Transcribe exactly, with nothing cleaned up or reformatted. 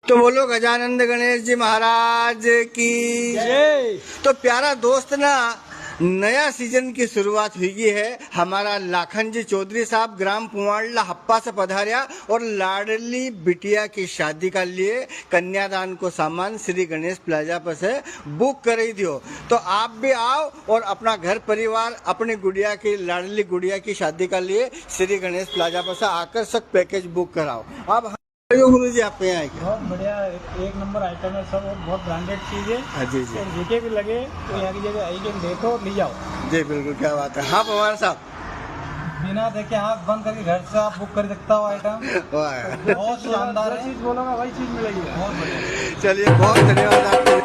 तो बोलो गजानंद गणेश जी महाराज की जय। तो प्यारा दोस्त ना, नया सीजन की शुरुआत हुई गई है। हमारा लाखन जी चौधरी साहब ग्राम पुवाड़ला हप्पा से पधारिया और लाडली बिटिया की शादी का लिए कन्यादान को सामान श्री गणेश प्लाजा पर से बुक कराई दियो। तो आप भी आओ और अपना घर परिवार, अपनी गुड़िया की, लाडली गुड़िया की शादी का लिए श्री गणेश प्लाजा पर से आकर्षक पैकेज बुक कराओ। अब हम गुरु जी आपके यहाँ आए क्या? बहुत बढ़िया, एक नंबर आइटम है सब, और बहुत ब्रांडेड चीज है। हाँ जी, जी। और जेके भी लगे तो यहाँ की जगह आई के देखो और ले जाओ। जी बिल्कुल, क्या बात है। हाँ पवार साहब। बिना देखे आँख बंद करके घर से आप बुक कर सकता हो आइटम। वाह। बहुत शानदार है। जो चीज बोलोगा वही चीज मिलेगी। बहुत बढ़िया। चलिए, बहुत धन्यवाद आपके